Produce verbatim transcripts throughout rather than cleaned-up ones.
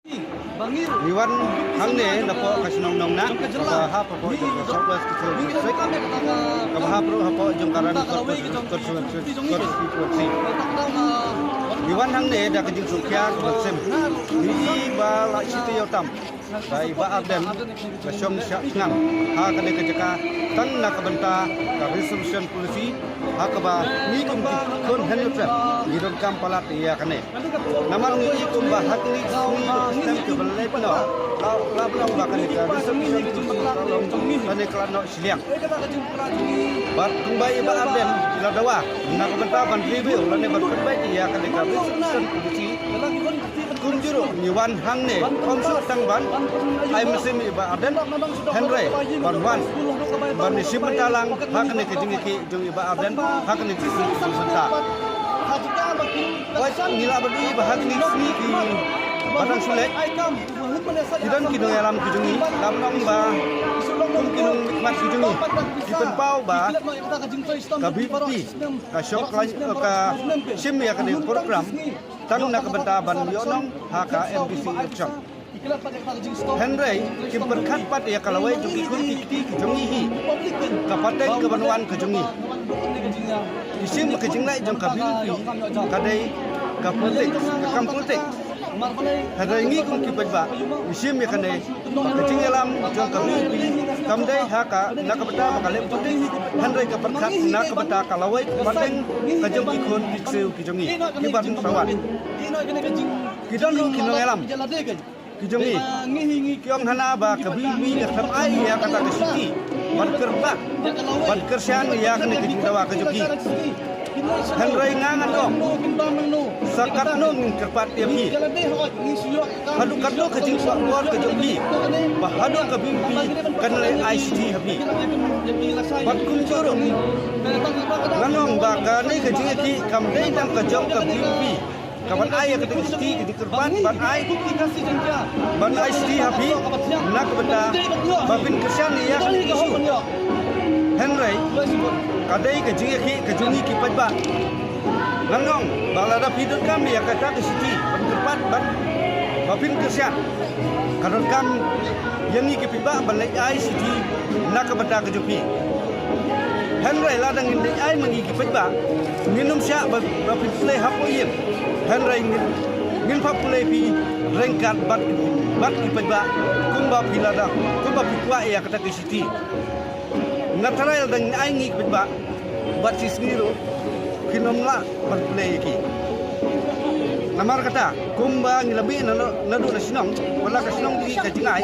Ngi wan hangne napoh ka shnong Nongnah, kaba hap hapoh jong ka South West Khasi Hills District, kaba hap ruh hapoh jong ka Ranikhet Constituency, Constituency. Ngi wan hangne da ka jingsngewkhia kaba sim. Ngi i ba la shi taïew tam ba i Bah Ardent la shong shah thngan ha kane ka jaka tang na ka bynta ka reservation policy, ha kaba ngi kum ki khun Hynñiewtrep ngi donkam palat ïa kane. Namar ngi i kumba ha kine ki sngi ba stem ki ban leit noh, la, la ba long ba kane ka reservation policy ka long kane ka la noh shiliang. Bad kumba i Bah Ardent i la dawa na ka bynta ban review lane ban pynbeit ïa kane ka reservation policy, kumjuh ruh ngi wan hangne ym shu tang ban ai mynsiem i Bah Ardent, hynrei ban wan ban ïashim bynta lang ha kane ka jingïakhih jong i Bah Ardent ha kane ka sngi ki senta. Wai, ngi lah ban ïohi ba ha kine ki sngi kiba dang shu leit, ki don ki nongïalam ki jong ngi, lam nong ba kum ki nongmihkhmat ki jong ngi ki pynpaw ba ka VPP ka shong, ka shim ïa kane ka program tang na ka bynta ban ïoh nong ha ka MDC election. Hynrei kim pyrkhat pat ïa ka lawei jong ki khun ki kti ki jong ngi hi, ka pateng ka ban wan ka jong ngi. Ki shim ka jingleh jong ka VPP ka dei ka politik, ka kam politik. Hynrei ngi kum ki paidbah ngi shim ïa kane, ka jingïalam jong ka VPP kam dei ha ka na ka bynta ba ka leh politik, hynrei ka pyrkhat na ka bynta ka lawei ka pateng ka jong ki khun ki ksiew ki jong ngi kiba dang sa wan. Ki don ruh ki nongïalam ki jong ngi ki ong hana ba ka VPP ka khlem ai ïa kata ka shithi ban kyrpad, ban kyrshan ïa kane ka jingdawa ka jong ki. Hynrei nga ngan ong, sa katno ngin kyrpad ïa phi? Haduh katno ka jingkwah bor ka jong phi ba haduh ka VPP kan leh ai shithi ha phi? Bad kumjuh ruh ngan ong ba kane ka jingïakhih kam dei tang ka jong ka VPP. Ka ban ai ïa kata ka shithi ka jingkyrpad ban ai, ban ai shithi ha phi na ka bynta ba phin kyrshan ïa kane ka issue. Hynrei ka dei ka jingïakhih ka jong ngi ki paidbah. Ngan ong ba lada phi donkam ïa kata ka shithi ban kyrpad ban ba phin kyrshan, ka donkam ïa ngi ki paidbah ban leit ai shithi na ka bynta ka jong phi. Hynrei lada ngin leit ai ma ngi ki paidbah, ngin ym shah ba, ba phin pule hapoh ïing. Hynrei ngin, ngin phah pule phi ryngkat bad, bad ki paidbah kumba phi lada, kumba phi kwah ïa kata ka shithi. Nga tharai lada ngin ai ngi ki paidbah bad shi sngi ruh phin ym lah ban pule ïa ki. Namar kata kumba ngi la mih na, naduh na shnong, wat la ka shnong jong ngi ka Jngai,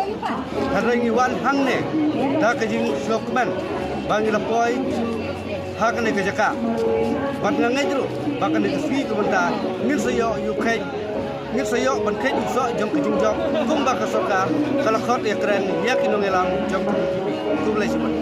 hynrei ngi wan hangne da ka jingsngewkmen ba ngi la poi ha kane ka jaka. Bad nga ngeit ruh ba kane ka sngi ka mynta ngin sa ïoh ïa u kheit, ngin sa ïoh ban kheit u soh jong ka jingjop kumba ka sorkar ka la khot ïakren ïa ki nongïalam jong ka VPP. Khublei shibun.